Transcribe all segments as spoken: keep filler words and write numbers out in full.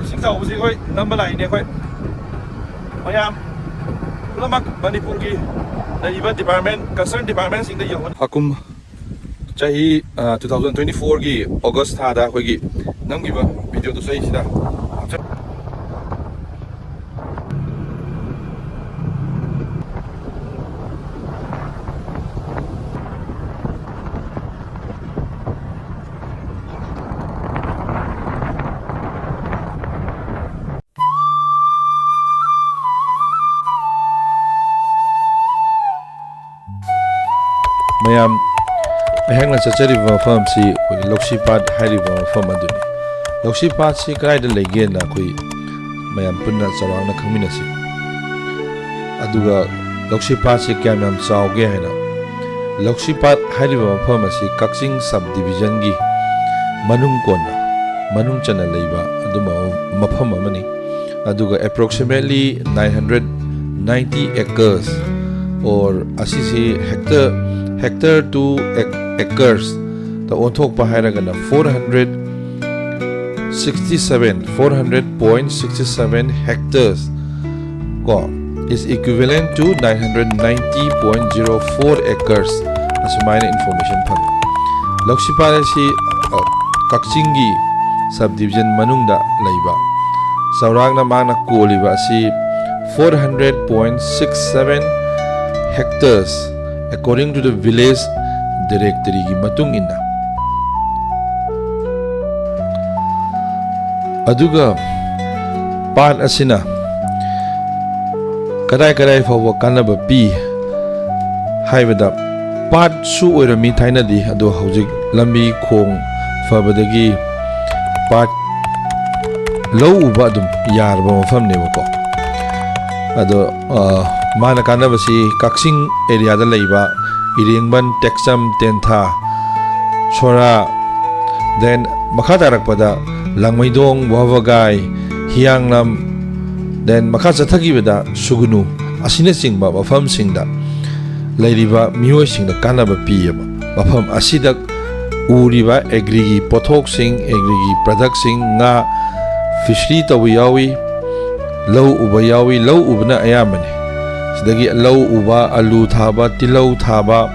ꯏꯁꯤꯡ ꯆꯥꯎꯕꯁꯤ ꯑꯩꯈꯣꯏ ꯅꯝꯕ ꯂꯥꯛꯏꯅꯦ ꯑꯩꯈꯣꯏ ꯃꯌꯥꯝ ꯄꯨꯝꯅꯃꯛ ꯃꯅꯤꯄꯨꯔꯒꯤ ꯂꯩꯔꯤꯕ department, concern departmentꯁꯤꯡꯗ ꯌꯧꯍꯟ ꯍꯥꯀꯨꯝ ꯆꯍꯤ, ꯑ, two thousand twenty fourꯒꯤ August ꯊꯥꯗ ꯑꯩꯈꯣꯏꯒꯤ ꯅꯝꯈꯤꯕ videoꯗꯨ ꯆꯍꯤꯁꯤꯗ ꯍꯥꯞꯆ- ꯃꯌꯥꯝ, ꯑꯩꯍꯥꯛꯅ ꯆꯠꯆꯔꯤꯕ ꯃꯐꯝ ꯑꯁꯤ ꯑꯩꯈꯣꯏꯒꯤ ꯂꯧꯁꯤ ꯄꯥꯠ ꯍꯥꯏꯔꯤꯕ ꯃꯐꯝ ꯑꯗꯨꯅꯤ꯫ ꯂꯧꯁꯤ ꯄꯥꯠꯁꯤ ꯀꯗꯥꯏꯗ ꯂꯩꯒꯦꯅ ꯑꯩꯈꯣꯏ ꯃꯌꯥꯝ ꯄꯨꯟꯅ ꯆꯥꯎꯔꯥꯛꯅ ꯈꯪꯃꯤꯟꯅꯁꯤ꯫ ꯑꯗꯨꯒ ꯂꯧꯁꯤ ꯄꯥꯠꯁꯤ ꯀꯌꯥꯝ ꯌꯥꯝ ꯆꯥꯎꯒꯦ ꯍꯥꯏꯅ, ꯂꯧꯁꯤ ꯄꯥꯠ ꯍꯥꯏꯔꯤꯕ ꯃꯐꯝ ꯑꯁꯤ ꯀꯛꯆꯤꯡ sub divisionꯒꯤ ꯃꯅꯨꯡ ꯀꯣꯟꯅ, ꯃꯅꯨꯡ ꯆꯟꯅ ꯂꯩꯕ ꯑꯗꯨꯝꯕ ꯃꯐꯝ ꯑꯃꯅꯤ꯫ ꯑꯗꯨꯒ approximately nine hundred ninety acres, or ꯑꯁꯤꯁꯤ hectare, hectare to ac- acres ꯇ ꯑꯣꯟꯊꯣꯛꯄ ꯍꯥꯏꯔꯒꯅ four hundred sixty seven, four hundred point six seven hectares ꯀꯣ, is equivalent to nine hundred ninety point zero four acres, ꯑꯁꯨꯃꯥꯏꯅ information ꯐꯪꯉꯤ꯫ ꯂꯧꯁꯤꯄꯥꯠ ꯑꯁꯤ, ꯑ, ꯀꯛꯆꯤꯡꯒꯤ sub division ꯃꯅꯨꯡꯗ ꯂꯩꯕ, ꯆꯥꯎꯔꯥꯛꯅ ꯃꯥꯅ ꯀꯣꯜꯂꯤꯕ ꯑꯁꯤ four hundred point six seven hectares, according to the village directoryꯒꯤ ꯃꯇꯨꯡ ꯏꯟꯅ꯫ ꯑꯗꯨꯒ ꯄꯥꯠ ꯑꯁꯤꯅ ꯀꯗꯥꯏ ꯀꯗꯥꯏ ꯐꯥꯎꯕ ꯀꯥꯟꯅꯕ ꯄꯤ ꯍꯥꯏꯕꯗ, ꯄꯥꯠꯁꯨ ꯑꯣꯏꯔꯝꯃꯤ ꯊꯥꯏꯅꯗꯤ, ꯑꯗꯣ ꯍꯧꯖꯤꯛ ꯂꯝꯕꯤ ꯈꯣꯡ ꯐꯕꯗꯒꯤ ꯄꯥꯠ, ꯂꯧ ꯎꯕ ꯑꯗꯨꯝ ꯌꯥꯔꯕ ꯃꯐꯝꯅꯦꯕꯀꯣ꯫ ꯑꯗꯣ, ꯑ, ꯃꯥꯅ ꯀꯥꯟꯅꯕꯁꯤ ꯀꯛꯆꯤꯡ areaꯗ ꯂꯩꯕ ꯏꯔꯦꯡꯕꯟ, ꯇꯦꯛꯆꯝ, ꯇꯦꯟꯊꯥ, ꯁꯣꯔꯥ, then ꯃꯈꯥ ꯇꯥꯔꯛꯄꯗ ꯂꯥꯡꯃꯩꯗꯣꯡ, ꯋꯥꯕꯒꯥꯏ, ꯍꯤꯌꯥꯡꯂꯝ, then ꯃꯈꯥ ꯆꯠꯊꯈꯤꯕꯗ ꯁꯨꯒꯨꯅꯨ ꯑꯁꯤꯅꯆꯤꯡꯕ ꯃꯐꯝꯁꯤꯡꯗ ꯂꯩꯔꯤꯕ ꯃꯤꯑꯣꯏꯁꯤꯡꯗ ꯀꯥꯟꯅꯕ ꯄꯤꯌꯦꯕ꯫ ꯃꯐꯝ ꯑꯁꯤꯗ ꯎꯔꯤꯕ agriꯒꯤ ꯄꯣꯠꯊꯣꯛꯁꯤꯡ, agriꯒꯤ productꯁꯤꯡ, ꯉꯥ, ꯐꯤꯁꯔꯤ ꯇꯧꯕ ꯌꯥꯎꯏ, ꯂꯧ ꯎꯕ ꯌꯥꯎꯏ, ꯂꯧ ꯎꯕꯅ ꯑꯌꯥꯝꯕꯅꯤ꯫ ꯁꯤꯗꯒꯤ ꯂꯧ ꯎꯕ, ꯑꯂꯨ ꯊꯥꯕ, ꯇꯤꯜꯍꯧ ꯊꯥꯕ,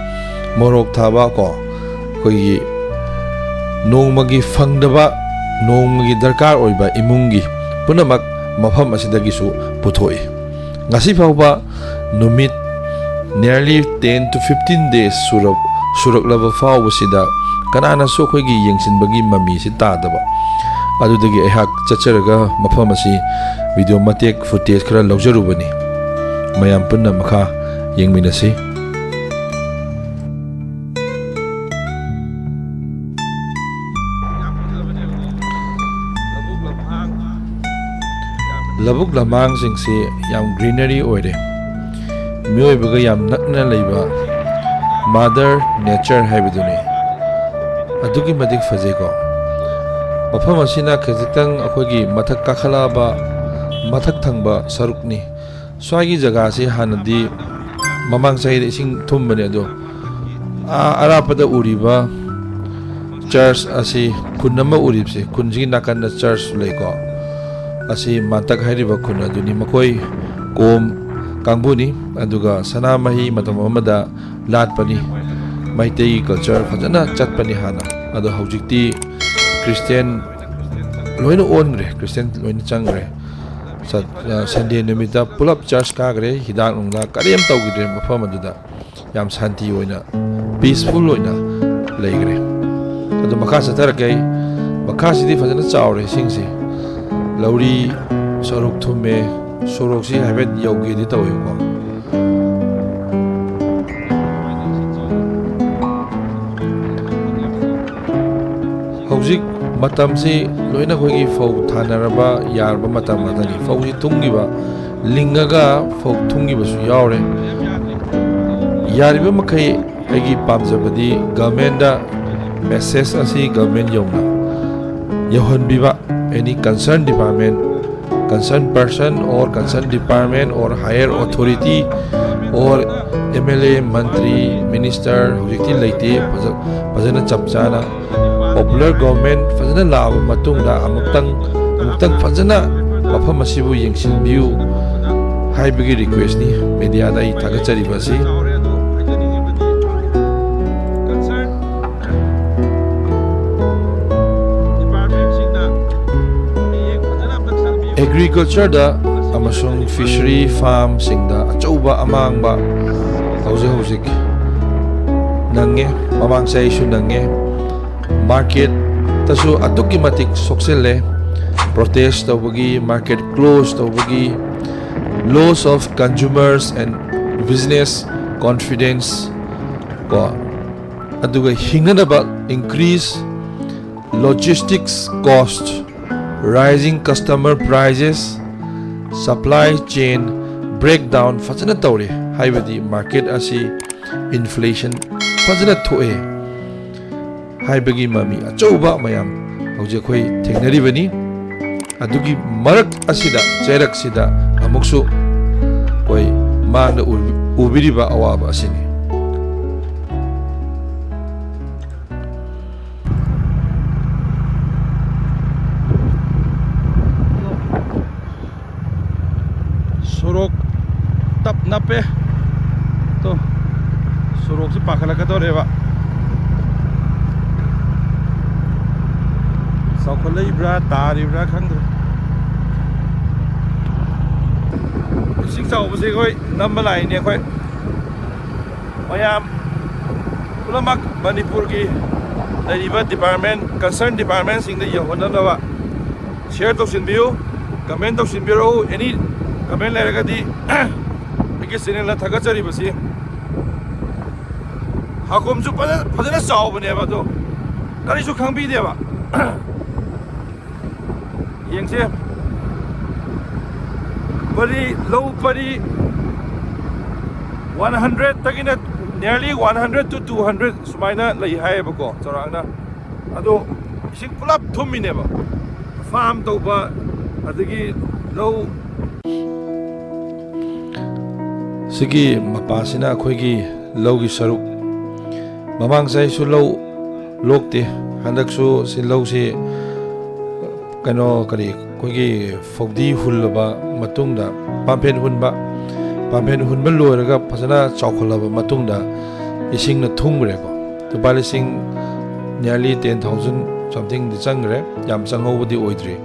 ꯃꯣꯔꯣꯛ ꯊꯥꯕ ꯀꯣ, ꯑꯩꯈꯣꯏꯒꯤ ꯅꯣꯡꯃꯒꯤ ꯐꯪꯗꯕ, ꯅꯣꯡꯃꯒꯤ ꯗꯔꯀꯥꯔ ꯑꯣꯏꯕ ꯏꯃꯨꯡꯒꯤ ꯄꯨꯝꯅꯃꯛ ꯃꯐꯝ ꯑꯁꯤꯗꯒꯤꯁꯨ ꯄꯨꯊꯣꯛꯏ꯫ ꯉꯁꯤ ꯐꯥꯎꯕ ꯅꯨꯃꯤꯠ nearly ten to fifteen days ꯁꯨꯔꯛ-, ꯁꯨꯔꯛꯂꯕ ꯐꯥꯎꯕꯁꯤꯗ ꯀꯅꯥꯅꯁꯨ ꯑꯩꯈꯣꯏꯒꯤ ꯌꯦꯡꯁꯤꯟꯕꯒꯤ ꯃꯃꯤꯁꯤ ꯇꯥꯗꯕ꯫ ꯑꯗꯨꯗꯒꯤ ꯑꯩꯍꯥꯛ ꯆꯠꯆꯔꯒ ꯃꯐꯝ ꯑꯁꯤ video ꯃꯇꯦꯛ footage ꯈꯔ ꯂꯧꯖꯔꯨꯕꯅꯤ꯫ ꯃꯌꯥꯝ ꯄꯨꯟꯅ ꯃꯈꯥ ꯌꯦꯡꯃꯤꯟꯅꯁꯤ꯫ ꯂꯧꯕꯨꯛ ꯂꯝꯍꯥꯡꯁꯤꯡꯁꯤ ꯌꯥꯝ greenery ꯑꯣꯏꯔꯦ꯫ ꯃꯤꯑꯣꯏꯕꯒ ꯌꯥꯝ ꯅꯛꯅ ꯂꯩꯕ mother nature ꯍꯥꯏꯕꯗꯨꯅꯤ꯫ ꯑꯗꯨꯛꯀꯤ ꯃꯇꯤꯛ ꯐꯖꯩꯀꯣ꯫ ꯃꯐꯝ ꯑꯁꯤꯅ ꯈꯖꯤꯛꯇꯪ ꯑꯩꯈꯣꯏꯒꯤ ꯃꯊꯛ ꯀꯥꯈꯠꯂꯛꯑꯕ ꯃꯊꯛ ꯊꯪꯕ ꯁꯔꯨꯛꯅꯤ꯫ ꯁ꯭ꯋꯥꯏꯒꯤ ꯖꯒꯥꯁꯤ ꯍꯥꯟꯅꯗꯤ ꯃꯃꯥꯡ ꯆꯍꯤꯗ ꯏꯁꯤꯡ ꯊꯨꯝꯕꯅꯦ, ꯑꯗꯣ ꯑꯥ ꯑꯔꯥꯞꯄꯗ ꯎꯔꯤꯕ church ꯑꯁꯤ, ꯈꯨꯟ ꯑꯃ ꯎꯔꯤꯕꯁꯦ, ꯈꯨꯟꯁꯤꯒꯤ ꯅꯥꯀꯟꯗ church ꯂꯩꯀꯣ꯫ ꯑꯁꯤ ꯃꯥꯟꯇꯛ ꯍꯥꯏꯔꯤꯕ ꯈꯨꯟ ꯑꯗꯨꯅꯤ꯫ ꯃꯈꯣꯏ ꯀꯣꯝ ꯀꯥꯡꯕꯨꯅꯤ, ꯑꯗꯨꯒ ꯁꯅꯥꯃꯍꯤ ꯃꯇꯝ ꯑꯃꯗ ꯂꯥꯠꯄꯅꯤ꯫ ꯃꯩꯇꯩꯒꯤ culture ꯐꯖꯅ ꯆꯠꯄꯅꯤ ꯍꯥꯟꯅ, ꯑꯗꯣ ꯍꯧꯖꯤꯛꯇꯤ Christian ꯂꯣꯏꯅ ꯑꯣꯟꯈ꯭ꯔꯦ, Christian ꯂꯣꯏꯅ ꯆꯪꯈ꯭ꯔꯦ꯫ ꯁꯠ-, ꯑ, Sunday ꯅꯨꯃꯤꯠꯇ ꯄꯨꯂꯞ church ꯀꯥꯈ꯭ꯔꯦ, ꯍꯤꯗꯥꯛ ꯅꯨꯡꯗꯥꯛ ꯀꯔꯤꯝ ꯇꯧꯈꯤꯗ꯭ꯔꯦ ꯃꯐꯝ ꯑꯗꯨꯗ꯫ ꯌꯥꯝ ꯁꯥꯟꯇꯤ ꯑꯣꯏꯅ, peaceful ꯑꯣꯏꯅ ꯂꯩꯈ꯭ꯔꯦ꯫ ꯑꯗꯨ ꯃꯈꯥ ꯆꯠꯊꯔꯛꯀꯦ ꯑꯩ꯫ ꯃꯈꯥꯁꯤꯗꯤ ꯐꯖꯅ ꯆꯥꯎꯔꯦ ꯏꯁꯤꯡꯁꯦ꯫ ꯂꯧꯔꯤ ꯁꯔꯨꯛ ꯊꯨꯝꯃꯦ, ꯁꯣꯔꯣꯛꯁꯤ ꯍꯥꯏꯐꯦꯠ ꯌꯧꯒꯦꯗꯤ ꯇꯧꯋꯦꯕꯀꯣ꯫ ꯍꯧꯖꯤꯛ ꯃꯇꯝꯁꯤ ꯂꯣꯏꯅ ꯑꯩꯈꯣꯏꯒꯤ ꯐꯧ ꯊꯥꯅꯔꯕ ꯌꯥꯔꯕ ꯃꯇꯝ ꯉꯥꯛꯇꯅꯤ꯫ ꯐꯧꯁꯤ ꯊꯨꯝꯈꯤꯕ, ꯂꯤꯡꯉꯒ ꯐꯧ ꯊꯨꯝꯈꯤꯕꯁꯨ ꯌꯥꯎꯔꯦ꯫ ꯌꯥꯔꯤꯕ ꯃꯈꯩ ꯑꯩꯒꯤ ꯄꯥꯝꯖꯕꯗꯤ governmentꯗ message ꯑꯁꯤ government ꯌꯧꯅ ꯌꯧꯍꯟꯕꯤꯕ, any concern department, concern person or concern department or higher authority or M L A, Mantri, minister ꯍꯧꯖꯤꯛꯇꯤ ꯂꯩꯇꯦ, ꯐꯖ-, ꯐꯖꯅ ꯆꯞ ꯆꯥꯅ popular government ꯐꯖꯅ ꯂꯥꯛꯑꯕ ꯃꯇꯨꯡꯗ ꯑꯃꯨꯛꯇꯪ ꯑꯃꯨꯛꯇꯪ ꯐꯖꯅ ꯃꯐꯝ ꯑꯁꯤꯕꯨ ꯌꯦꯡꯁꯤꯟꯕꯤꯌꯨ ꯍꯥꯏꯕꯒꯤ request ꯅꯤ mediaꯗ ꯑꯩ ꯊꯥꯒꯠꯆꯔꯤꯕ ꯑꯁꯤ꯫ Agricultureꯗ ꯑꯃꯁꯨꯡ fishery farmꯁꯤꯡꯗ ꯑꯆꯧꯕ ꯑꯃꯥꯡꯕ ꯍꯧꯖꯤꯛ ꯍꯧꯖꯤꯛ ꯅꯪꯉꯦ, ꯃꯃꯥꯡ ꯆꯍꯤꯁꯨ ꯅꯪꯉꯦ꯫ Marketꯇꯁꯨ ꯑꯗꯨꯛꯀꯤ ꯃꯇꯤꯛ ꯁꯣꯛꯆꯤꯜꯂꯦ꯫ Protest ꯇꯧꯕꯒꯤ, market close ꯇꯧꯕꯒꯤ, loss of consumers and business confidence ꯀꯣ, ꯑꯗꯨꯒ ꯍꯤꯡꯅꯅꯕ increase logistics cost, rising customer prices, supply chain breakdown ꯐꯖꯅ ꯇꯧꯔꯦ꯫ ꯍꯥꯏꯕꯗꯤ market ꯑꯁꯤ inflation ꯐꯖꯅ ꯊꯣꯛꯑꯦ ꯍꯥꯏꯕꯒꯤ ꯃꯃꯤ ꯑꯆꯧꯕ ꯃꯌꯥꯝ ꯍꯧꯖꯤꯛ ꯑꯩꯈꯣꯏ ꯊꯦꯡꯅꯔꯤꯕꯅꯤ꯫ ꯑꯗꯨꯒꯤ ꯃꯔꯛ ꯑꯁꯤꯗ, ꯆꯩꯔꯛꯁꯤꯗ ꯑꯃꯨꯛꯁꯨ ꯑꯩꯈꯣꯏ ꯃꯥꯡꯗ ꯎ-, ꯎꯕꯤꯔꯤꯕ ꯑꯋꯥꯕ ꯑꯁꯤꯅꯤ꯫ ꯁꯣꯔꯣꯛ ꯇꯞ ꯅꯞꯄꯦ꯫ ꯇꯣ, ꯁꯣꯔꯣꯛꯁꯤ ꯄꯥꯈꯠꯂꯛꯀꯗꯧꯔꯦꯕ꯫ ꯆꯥꯎꯈꯠꯂꯛꯏꯕ꯭ꯔꯥ ꯇꯥꯔꯤꯕ꯭ꯔꯥ ꯈꯪꯗ꯭ꯔꯦ꯫ ꯏꯁꯤꯡ ꯆꯥꯎꯕꯁꯦ ꯑꯩꯈꯣꯏ ꯅꯝꯕ ꯂꯥꯛꯏꯅꯦ ꯑꯩꯈꯣꯏ꯫ ꯃꯌꯥꯝ ꯄꯨꯝꯅꯃꯛ ꯃꯅꯤꯄꯨꯔꯒꯤ ꯂꯩꯔꯤꯕ department, concern departmentꯁꯤꯡꯗ ꯌꯧꯍꯟꯅꯅꯕ share ꯇꯧꯁꯤꯟꯕꯤꯌꯨ, comment ꯇꯧꯁꯤꯟꯕꯤꯔꯛꯎ꯫ Any comment ꯂꯩꯔꯒꯗꯤ ꯑꯩꯒꯤ channelꯗ ꯊꯥꯒꯠꯆꯔꯤꯕꯁꯤ꯫ ꯍꯥꯀꯨꯝꯁꯨ ꯐꯖ-, ꯐꯖꯅ ꯆꯥꯎꯕꯅꯦꯕ, ꯑꯗꯣ ꯀꯔꯤꯁꯨ ꯈꯪꯕꯤꯗꯦꯕ꯫ ꯌꯦꯡꯁꯦ, ꯄꯔꯤ, ꯂꯧ ꯄꯔꯤ one hundredꯇꯒꯤꯅ nearly one hundred to two hundred ꯁꯨꯃꯥꯏꯅ ꯂꯩ ꯍꯥꯏꯌꯦꯕꯀꯣ, ꯆꯥꯎꯔꯥꯛꯅ꯫ ꯑꯗꯣ ꯏꯁꯤꯡ ꯄꯨꯂꯞ ꯊꯨꯝꯃꯤꯅꯦꯕ꯫ Farm ꯇꯧꯕ, ꯑꯗꯒꯤ ꯂꯧ꯫ ꯁꯤꯒꯤ ꯃꯄꯥꯁꯤꯅ ꯑꯩꯈꯣꯏꯒꯤ ꯂꯧꯒꯤ ꯁꯔꯨꯛ꯫ ꯃꯃꯥꯡ ꯆꯍꯤꯁꯨ ꯂꯧ ꯂꯣꯛꯇꯦ, ꯍꯟꯗꯛꯁꯨ ꯁꯤ ꯂꯧꯁꯤ ꯀꯩꯅꯣ, ꯀꯔꯤ, ꯑꯩꯈꯣꯏꯒꯤ ꯐꯧꯗꯤ ꯍꯨꯜꯂꯕ ꯃꯇꯨꯡꯗ, ꯄꯥꯝꯐꯦꯟ ꯍꯨꯟꯕ, ꯄꯥꯝꯐꯦꯟ ꯍꯨꯟꯕ ꯂꯣꯏꯔꯒ ꯐꯖꯅ ꯆꯥꯎꯈꯠꯂꯕ ꯃꯇꯨꯡꯗ ꯏꯁꯤꯡꯅ ꯊꯨꯝꯈ꯭ꯔꯦꯀꯣ꯫ ꯂꯨꯄꯥ ꯂꯤꯁꯤꯡ nearly ten thousand somethingꯗꯤ ꯆꯪꯈ꯭ꯔꯦ꯫ ꯌꯥꯝ ꯆꯪꯍꯧꯕꯗꯤ ꯑꯣꯏꯗ꯭ꯔꯤ꯫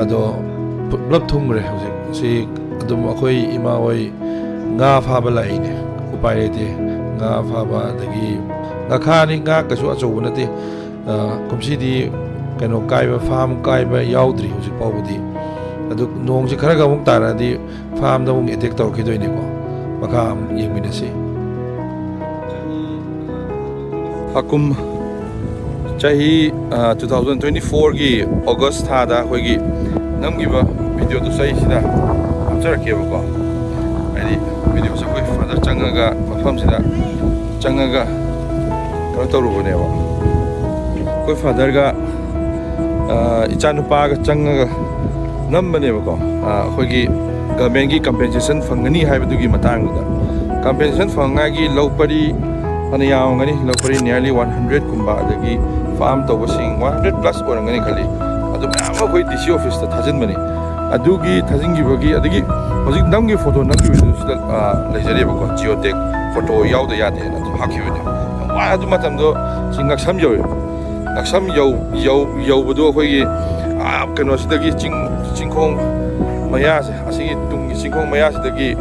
ꯑꯗꯣ ꯄꯨꯂꯞ ꯊꯨꯝꯈ꯭ꯔꯦ ꯍꯧꯖꯤꯛ꯫ ꯁꯤ ꯑꯗꯨꯝ ꯑꯩꯈꯣꯏ ꯏꯃꯥ ꯍꯣꯏ ꯉꯥ ꯐꯥꯕ ꯂꯥꯛꯏꯅꯦ꯫ ꯎꯄꯥꯏ ꯂꯩꯇꯦ꯫ ꯉꯥ ꯐꯥꯕ, ꯑꯗꯒꯤ ꯉꯥꯈꯥꯅꯤ, ꯉꯥ ꯀꯩꯁꯨ ꯑꯆꯧꯕ ꯅꯠꯇꯦ꯫ ꯑ, ꯀꯨꯝꯁꯤꯗꯤ ꯀꯩꯅꯣ ꯀꯥꯏꯕ, ꯐꯥꯝ ꯀꯥꯏꯕ ꯌꯥꯎꯗ꯭ꯔꯤ ꯍꯧꯖꯤꯛ ꯐꯥꯎꯕꯗꯤ꯫ ꯑꯗꯨ ꯅꯣꯡꯁꯤ ꯈꯔꯒ ꯑꯃꯨꯛ ꯇꯥꯔꯛꯑꯗꯤ ꯐꯥꯝꯗ ꯑꯃꯨꯛ ꯑꯦꯇꯦꯛ ꯇꯧꯔꯛꯈꯤꯗꯣꯏꯅꯤꯀꯣ꯫ ꯃꯈꯥ ꯑꯃꯨꯛ ꯌꯦꯡꯃꯤꯟꯅꯁꯤ꯫ ꯍꯥꯀꯨꯝ ꯆꯍꯤ, ꯑ, two thousand twenty fourꯒꯤ August ꯊꯥꯗ ꯑꯩꯈꯣꯏꯒꯤ ꯅꯝꯈꯤꯕ ꯚꯤꯗꯤꯑꯣꯗꯨꯁꯨ ꯑꯩ ꯁꯤꯗ ꯍꯥꯞꯆꯔꯛꯀꯦꯕꯀꯣ꯫ ꯍꯥꯏꯗꯤ ꯚꯤꯗꯤꯑꯣꯁꯦ ꯑꯩꯈꯣꯏ ꯐꯥꯗꯔ ꯆꯪꯉꯒ, ꯃꯐꯝꯁꯤꯗ ꯆꯪꯉꯒ ꯀꯩꯅꯣ ꯇꯧꯔꯨꯕꯅꯦꯕ꯫ ꯑꯩꯈꯣꯏ ꯐꯥꯗꯔꯒ, ꯑ, ꯏꯆꯥꯅꯨꯄꯥꯒ ꯆꯪꯉꯒ ꯅꯝꯕꯅꯦꯕꯀꯣ꯫ ꯑ, ꯑꯩꯈꯣꯏꯒꯤ ꯒꯚꯔꯟꯃꯦꯟꯠꯀꯤ ꯀꯝꯄꯦꯟꯁꯦꯁꯟ ꯐꯪꯒꯅꯤ ꯍꯥꯏꯕꯗꯨꯒꯤ ꯃꯇꯥꯡꯗꯨꯗ꯫ ꯀꯝꯄꯦꯟꯁꯦꯁꯟ ꯐꯪꯉꯥꯏꯒꯤ ꯂꯧ ꯄꯔꯤ ꯐꯅ ꯌꯥꯝꯃꯝꯒꯅꯤ, ꯂꯧ ꯄꯔꯤ nearly one hundredꯀꯨꯝꯕ, ꯑꯗꯒꯤ ꯐꯥꯝ ꯇꯧꯕꯁꯤꯡ one hundred plus ꯑꯣꯏꯔꯝꯒꯅꯤ ꯈꯜꯂꯤ꯫ ꯑꯗꯨ ꯃꯌꯥꯝ ꯑꯃ ꯑꯩꯈꯣꯏ ꯗꯤ ꯁꯤ ꯑꯣꯐꯤꯁꯇ ꯊꯥꯖꯤꯟꯕꯅꯤ꯫ ꯑꯗꯨꯒꯤ ꯊꯥꯖꯤꯟꯈꯤꯕꯒꯤ, ꯑꯗꯒꯤ ꯍꯧꯖꯤꯛ ꯅꯝꯒꯤ ꯐꯣꯇꯣ ꯅꯝꯈꯤꯕꯗꯨ ꯁꯤꯗ, ꯑ, ꯂꯩꯖꯔꯤꯕꯀꯣ, ꯖꯤꯑꯣ ꯇꯦꯒ ꯐꯣꯇꯣ ꯌꯥꯎꯗ ꯌꯥꯗꯦꯅ ꯑꯗꯨ ꯍꯥꯞꯈꯤꯕꯅꯦ꯫ ꯌꯥꯝ ꯋꯥꯏ꯫ ꯑꯗꯨ ꯃꯇꯝꯗꯣ ꯁꯤ ꯉꯛꯁꯝ ꯌꯧꯋꯦ꯫ ꯉꯛꯁꯝ ꯌꯧ-, ꯌꯧ-, ꯌꯧꯕꯗꯣ ꯑꯩꯈꯣꯏꯒꯤ, ꯑꯥ, ꯀꯩꯅꯣꯁꯤꯗꯒꯤ ꯆꯤꯡ, ꯆꯤꯡꯈꯣꯡ ꯃꯌꯥꯁꯦ, ꯑꯁꯤꯒꯤ ꯇꯨꯡꯒꯤ ꯆꯤꯡꯈꯣꯡ ꯃꯌꯥꯁꯤꯗꯒꯤ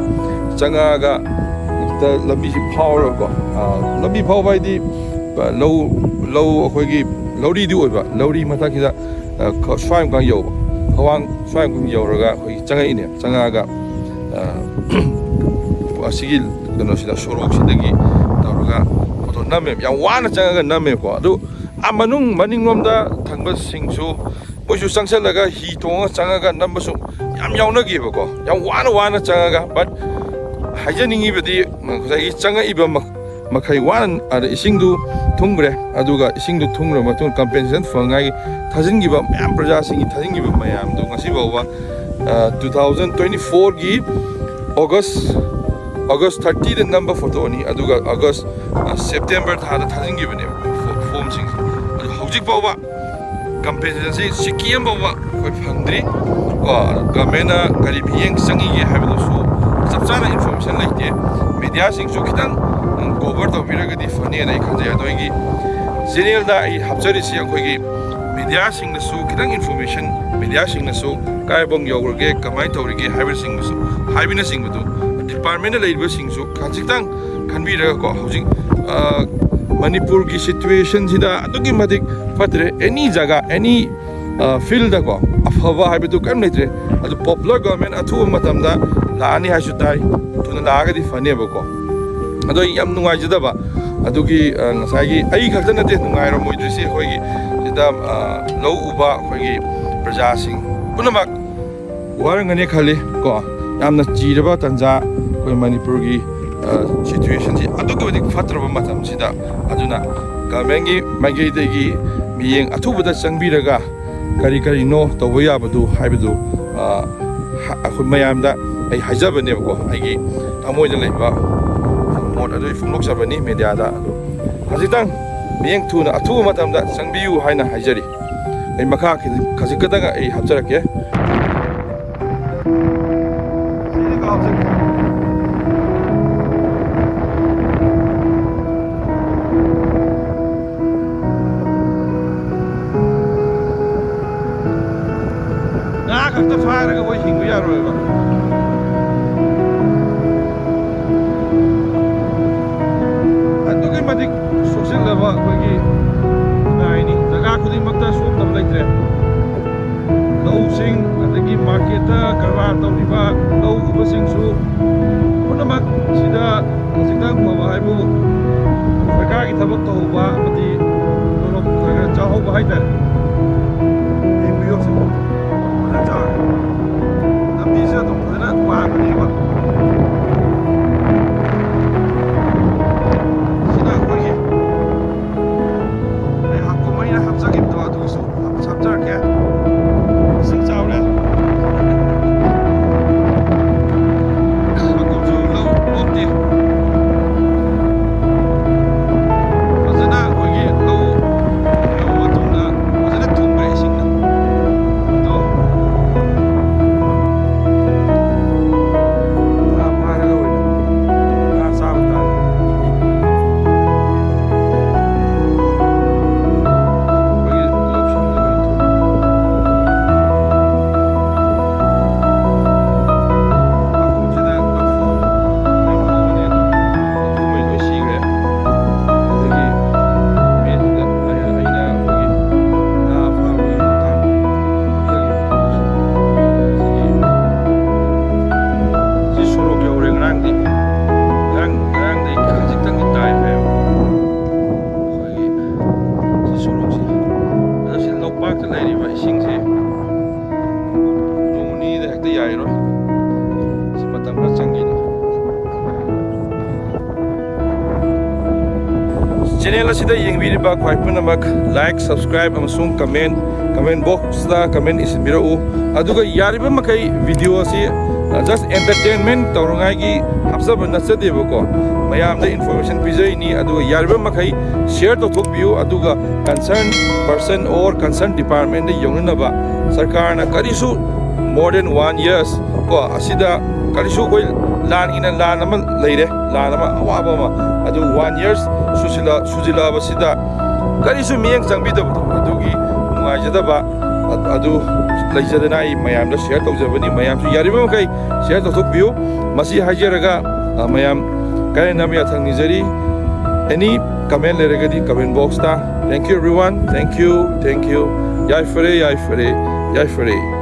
ꯆꯪꯉꯛꯑꯒ ꯍꯦꯛꯇ ꯂꯝꯕꯤꯁꯤ ꯐꯥꯎꯔꯒꯀꯣ, ꯑꯥ, ꯂꯝꯕꯤ ꯐꯥꯎꯕ ꯍꯥꯏꯗꯤ, ꯑ, ꯂꯧ, ꯂꯧ ꯑꯩꯈꯣꯏꯒꯤ ꯂꯧꯔꯤꯗꯤ ꯑꯣꯏꯕ, ꯂꯧꯔꯤ ꯃꯊꯛꯁꯤꯗ, ꯑ, ꯈ-, ꯁ꯭ꯋꯥꯏꯃꯨꯛꯀ ꯌꯧꯕ, ꯈ꯭ꯋꯥꯡ ꯁ꯭ꯋꯥꯏꯃꯨꯛ ꯌꯧꯔꯒ ꯑꯩꯈꯣꯏꯒꯤ ꯆꯪꯉꯛꯏꯅꯦ꯫ ꯆꯪꯉꯛꯑꯒ, ꯑ, ꯑꯁꯤꯒꯤ ꯀꯩꯅꯣꯁꯤꯗ, ꯁꯣꯔꯣꯛꯁꯤꯗꯒꯤ ꯇꯧꯔꯒ ꯐꯣꯇꯣ ꯅꯝꯃꯦ꯫ ꯌꯥꯝ ꯋꯥꯅ ꯆꯪꯉꯒ ꯅꯝꯃꯦꯀꯣ꯫ ꯑꯗꯨ ꯑꯥ ꯃꯅꯨꯡ ꯃꯅꯤꯡꯂꯣꯝꯗ ꯊꯪꯕꯁꯤꯡꯁꯨ ꯃꯣꯏꯁꯨ ꯆꯪꯁꯜꯂꯒ ꯍꯤ ꯇꯣꯡꯉꯒ ꯆꯪꯉꯒ ꯅꯝꯕꯁꯨ ꯌꯥꯝ ꯌꯥꯎꯅꯈꯤꯕꯀꯣ꯫ ꯌꯥꯝ ꯋꯥꯅ ꯋꯥꯅ ꯆꯪꯉꯒ, but ꯍꯥꯏꯖꯅꯤꯡꯉꯤꯕꯗꯤ ꯉꯁꯥꯏꯒꯤ ꯆꯪꯉꯛꯏꯕ ꯃ-, ꯃꯈꯩ ꯋꯥꯅ, ꯑꯗ ꯏꯁꯤꯡꯗꯨ ꯊꯨꯝꯈ꯭ꯔꯦ꯫ ꯑꯗꯨꯒ ꯏꯁꯤꯡꯗꯨ ꯊꯨꯝꯈ꯭ꯔꯕ ꯃꯇꯨꯡꯗ ꯀꯝꯄꯦꯟꯁꯦꯁꯟ ꯐꯪꯉꯥꯏꯒꯤ ꯊꯥꯖꯤꯟꯈꯤꯕ ꯃꯌꯥꯝ, ꯄ꯭ꯔꯖꯥꯁꯤꯡꯒꯤ ꯊꯥꯖꯤꯟꯈꯤꯕ ꯃꯌꯥꯝꯗꯨ ꯉꯁꯤ ꯐꯥꯎꯕ, ꯑ, two thousand twenty fourꯒꯤ August, August thirtyꯗ ꯅꯝꯕ ꯐꯣꯇꯣꯅꯤ꯫ ꯑꯗꯨꯒ August, ꯑ, September ꯊꯥꯗ ꯊꯥꯖꯤꯟꯈꯤꯕꯅꯦꯕ ꯐꯣ-, ꯐꯣꯝꯁꯤꯡꯁꯦ꯫ ꯑꯗꯨ ꯍꯧꯖꯤꯛ ꯐꯥꯎꯕ ꯀꯝꯄꯦꯟꯁꯦꯁꯟꯁꯤ ꯁꯤꯀꯤ ꯑꯃꯐꯥꯎꯕ ꯑꯩꯈꯣꯏ ꯐꯪꯗ꯭ꯔꯤ꯫ ꯀꯣ, ꯒꯚꯔꯟꯃꯦꯟꯅ ꯀꯔꯤ ꯃꯤꯠꯌꯦꯡ ꯆꯪꯉꯤꯒꯦ ꯍꯥꯏꯕꯗꯨꯁꯨ ꯆꯞ ꯆꯥꯅ ꯏꯟꯐꯣꯔꯃꯦꯁꯟ ꯂꯩꯇꯦ꯫ ꯃꯦꯗꯤꯌꯥꯁꯤꯡꯁꯨ ꯈꯤꯇꯪ ꯀꯣꯚꯔ ꯇꯧꯕꯤꯔꯒꯗꯤ ꯐꯅꯦꯅ ꯑꯩ ꯈꯟꯖꯩ꯫ ꯑꯗꯣ ꯑꯩꯒꯤ ꯆꯦꯅꯦꯜꯗ ꯑꯩ ꯍꯥꯞꯆꯔꯤꯁꯤ ꯑꯩꯈꯣꯏꯒꯤ ꯃꯦꯗꯤꯌꯥꯁꯤꯡꯅꯁꯨ ꯈꯤꯇꯪ ꯏꯟꯐꯣꯔꯃꯦꯁꯟ, ꯃꯦꯗꯤꯌꯥꯁꯤꯡꯅꯁꯨ ꯀꯥꯏꯐꯥꯎ ꯌꯧꯔꯒꯦ, ꯀꯃꯥꯏꯅ ꯇꯧꯔꯤꯒꯦ ꯍꯥꯏꯕꯅꯆꯤꯡꯕꯁꯨ, ꯍꯥꯏꯕꯅꯆꯤꯡꯕꯗꯨ ꯗꯤꯄꯥꯔꯠꯃꯦꯟꯗ ꯂꯩꯔꯤꯕꯁꯤꯡꯁꯨ ꯈꯖꯤꯛꯇꯪ ꯈꯟꯕꯤꯔꯒꯀꯣ, ꯍꯧꯖꯤꯛ, ꯑ, ꯃꯅꯤꯄꯨꯔꯒꯤ ꯁꯤꯆꯨꯋꯦꯁꯟꯁꯤꯗ ꯑꯗꯨꯛꯀꯤ ꯃꯇꯤꯛ ꯐꯠꯇ꯭ꯔꯦ꯫ ꯑꯦꯅꯤ ꯖꯒꯥ, ꯑꯦꯅꯤ, ꯑ, ꯐꯤꯜꯗꯀꯣ, ꯑꯐꯕ ꯍꯥꯏꯕꯗꯨ ꯀꯔꯤꯝ ꯂꯩꯇ꯭ꯔꯦ꯫ ꯑꯗꯨ ꯄꯣꯄꯨꯂꯔ ꯒꯚꯔꯟꯃꯦꯟ ꯑꯊꯨꯕ ꯃꯇꯝꯗ ꯂꯥꯛꯑꯅꯤ ꯍꯥꯏꯁꯨ ꯇꯥꯏ, ꯊꯨꯅ ꯂꯥꯛꯑꯒꯗꯤ ꯐꯅꯦꯕꯀꯣ꯫ ꯑꯗꯣ ꯑꯩ ꯌꯥꯝ ꯅꯨꯡꯉꯥꯏꯖꯗꯕ꯫ ꯑꯗꯨꯒꯤ, ꯑ, ꯉꯁꯥꯏꯒꯤ ꯑꯩ ꯈꯛꯇ ꯅꯠꯇꯦ ꯅꯨꯡꯉꯥꯏꯔꯝꯃꯣꯏꯗ꯭ꯔꯤꯁꯤ, ꯑꯩꯈꯣꯏꯒꯤ ꯁꯤꯗ, ꯑ, ꯂꯧ ꯎꯕ ꯑꯩꯈꯣꯏꯒꯤ ꯄ꯭ꯔꯖꯥꯁꯤꯡ ꯄꯨꯝꯅꯃꯛ ꯋꯥꯔꯝꯒꯅꯤ ꯈꯜꯂꯤ ꯀꯣ꯫ ꯌꯥꯝꯅ ꯆꯤꯔꯕ ꯇꯥꯟꯖꯥ, ꯑꯩꯈꯣꯏ ꯃꯅꯤꯄꯨꯔꯒꯤ, ꯑ, ꯁꯤꯆꯨꯋꯦꯁꯟꯁꯤ ꯑꯗꯨꯛꯀꯤ ꯃꯇꯤꯛ ꯐꯠꯇ꯭ꯔꯕ ꯃꯇꯝꯁꯤꯗ꯫ ꯑꯗꯨꯅ ꯒꯚꯔꯟꯃꯦꯟꯒꯤ ꯃꯥꯏꯀꯩꯗꯒꯤ ꯃꯤꯠꯌꯦꯡ ꯑꯊꯨꯕꯗ ꯆꯪꯕꯤꯔꯒ ꯀꯔꯤ ꯀꯔꯤꯅꯣ ꯇꯧꯕ ꯌꯥꯕꯗꯨ ꯍꯥꯏꯕꯗꯨ, ꯑ, ꯍ-, ꯑꯩꯈꯣꯏ ꯃꯌꯥꯝꯗ ꯑꯩ ꯍꯥꯏꯖꯕꯅꯦꯕꯀꯣ, ꯑꯩꯒꯤ ꯊꯃꯣꯏꯗ ꯂꯩꯕ ꯃꯣꯠ ꯑꯗꯨ ꯑꯩ ꯐꯣꯡꯗꯣꯛꯆꯕꯅꯤ ꯃꯦꯗꯤꯌꯥꯗ꯫ ꯑꯗꯨ ꯍꯧꯖꯤꯛꯇꯪ ꯃꯤꯠꯌꯦꯡ ꯊꯨꯅ ꯑꯊꯨꯕ ꯃꯇꯝꯗ ꯆꯪꯕꯤꯌꯨ ꯍꯥꯏꯅ ꯍꯥꯏꯖꯔꯤ꯫ ꯑꯩ ꯃꯈꯥ ꯈꯖꯤꯛ-, ꯈꯖꯤꯛ ꯈꯛꯇꯪ ꯑꯩ ꯍꯥꯞꯆꯔꯛꯀꯦ꯫ ꯉꯥ ꯈꯛꯇ ꯐꯥꯔꯒ ꯑꯩꯈꯣꯏ ꯍꯤꯡꯕ ꯌꯥꯔꯣꯏꯕ꯫ ꯑꯗꯨꯛꯀꯤ ꯃꯇꯤꯛ ꯁꯣꯛꯆꯤꯜꯂꯕ ꯑꯩꯈꯣꯏꯒꯤ ꯈꯨꯟꯅꯥꯏꯅꯤ꯫ ꯖꯒꯥ ꯈꯨꯗꯤꯡꯃꯛꯇ ꯁꯣꯛꯇꯕ ꯂꯩꯇ꯭ꯔꯦ꯫ ꯂꯧꯁꯤꯡ, ꯑꯗꯒꯤ ꯃꯥꯔꯀꯦꯠꯇ ꯀꯔꯕꯥꯔ ꯇꯧꯔꯤꯕ ꯂꯧ ꯎꯕꯁꯤꯡꯁꯨ ꯄꯨꯝꯅꯃꯛ ꯁꯤꯗ ꯈꯖꯤꯛꯇꯪ ꯐꯕ ꯍꯥꯏꯕꯨ ꯁꯔꯀꯥꯔꯒꯤ ꯊꯕꯛ ꯇꯧꯍꯧꯕ ꯑꯃꯗꯤ ꯇꯣꯂꯣꯞ ꯈꯔ ꯈꯔ ꯆꯥꯍꯧꯕ ꯍꯥꯏꯇꯥꯔꯦ꯫ ꯌꯦꯡꯕꯤꯌꯨ ꯍꯧꯖꯤꯛ ꯐꯖꯅ ꯆꯥꯎꯔꯦ꯫ ꯂꯝꯕꯤꯁꯨ ꯑꯗꯨꯝ ꯐꯖꯅ ꯄꯥꯟꯕꯅꯦꯕ꯫ ꯁꯤꯅ ꯑꯩꯈꯣꯏꯒꯤ ꯑꯩ ꯍꯥꯞꯄ, ꯃꯩꯅ ꯍꯥꯞꯆꯈꯤꯕꯗꯣ ꯑꯗꯨꯒꯤꯁꯨ ꯍꯥꯞꯆꯔꯛꯀꯦ꯫ ꯏꯁꯤꯡ ꯆꯥꯎꯔꯦ꯫ ꯍꯥꯀꯨꯝꯁꯨ ꯂꯧ ꯂꯣꯛꯇꯦ꯫ ꯐꯖꯅ ꯑꯩꯈꯣꯏꯒꯤ ꯂꯧ ꯂꯧꯕ ꯃꯇꯨꯡꯗ ꯐꯖꯅ ꯊꯨꯝꯕ Channel ꯑꯁꯤꯗ ꯌꯦꯡꯕꯤꯔꯤꯕ ꯈ꯭ꯋꯥꯏ ꯄꯨꯝꯅꯃꯛ like, subscribe ꯑꯃꯁꯨꯡ comment, comment box ꯇ comment ꯏꯁꯤꯟꯕꯤꯔꯛꯎ꯫ ꯑꯗꯨꯒ ꯌꯥꯔꯤꯕ ꯃꯈꯩ video ꯑꯁꯤ, ꯑ, just entertainment ꯇꯧꯅꯉꯥꯏꯒꯤ ꯍꯥꯞꯆꯕ ꯅꯠꯆꯗꯦꯕꯀꯣ꯫ ꯃꯌꯥꯝꯗ information ꯄꯤꯖꯔꯤꯅꯤ꯫ ꯑꯗꯨꯒ ꯌꯥꯔꯤꯕ ꯃꯈꯩ share ꯇꯧꯊꯣꯛꯄꯤꯌꯨ꯫ ꯑꯗꯨꯒ concern person or concern department ꯇ ꯌꯧꯅꯅꯕ꯫ ꯁꯔꯀꯥꯔꯅ ꯀꯔꯤꯁꯨ more than one years ꯀꯣ, ꯑꯁꯤꯗ ꯀꯔꯤꯁꯨ ꯑꯩꯈꯣꯏ ꯂꯥꯟꯒꯤꯅ ꯂꯥꯟ ꯑꯃ ꯂꯩꯔꯦ, ꯂꯥꯟ ꯑꯃ, ꯑꯋꯥꯕ ꯑꯃ꯫ ꯑꯗꯨ one years ꯁꯨꯖꯤꯜꯂ-, ꯁꯨꯖꯤꯜꯂꯛꯑꯕꯁꯤꯗ ꯀꯔꯤꯁꯨ ꯃꯤꯠꯌꯦꯡ ꯆꯪꯕꯤꯗꯕꯗꯣ, ꯑꯗꯨꯒꯤ ꯅꯨꯡꯉꯥꯏꯖꯗꯕ ꯑ-, ꯑꯗꯨ ꯂꯩꯖꯗꯅ ꯑꯩ ꯃꯌꯥꯝꯗ share ꯇꯧꯖꯕꯅꯤ꯫ ꯃꯌꯥꯝꯁꯨ ꯌꯥꯔꯤꯕ ꯃꯈꯩ share ꯇꯧꯊꯣꯛꯄꯤꯌꯨ꯫ ꯃꯁꯤ ꯍꯥꯏꯖꯔꯒ, ꯑ, ꯃꯌꯥꯝ ꯀꯥꯏꯅꯅꯕ ꯌꯥꯊꯪ ꯅꯤꯖꯔꯤ꯫ Any comment ꯂꯩꯔꯒꯗꯤ comment box ꯇ꯫ Thank you everyone. Thank you, thank you. ꯌꯥꯏꯐꯔꯦ, ꯌꯥꯏꯐꯔꯦ, ꯌꯥꯏꯐꯔꯦ꯫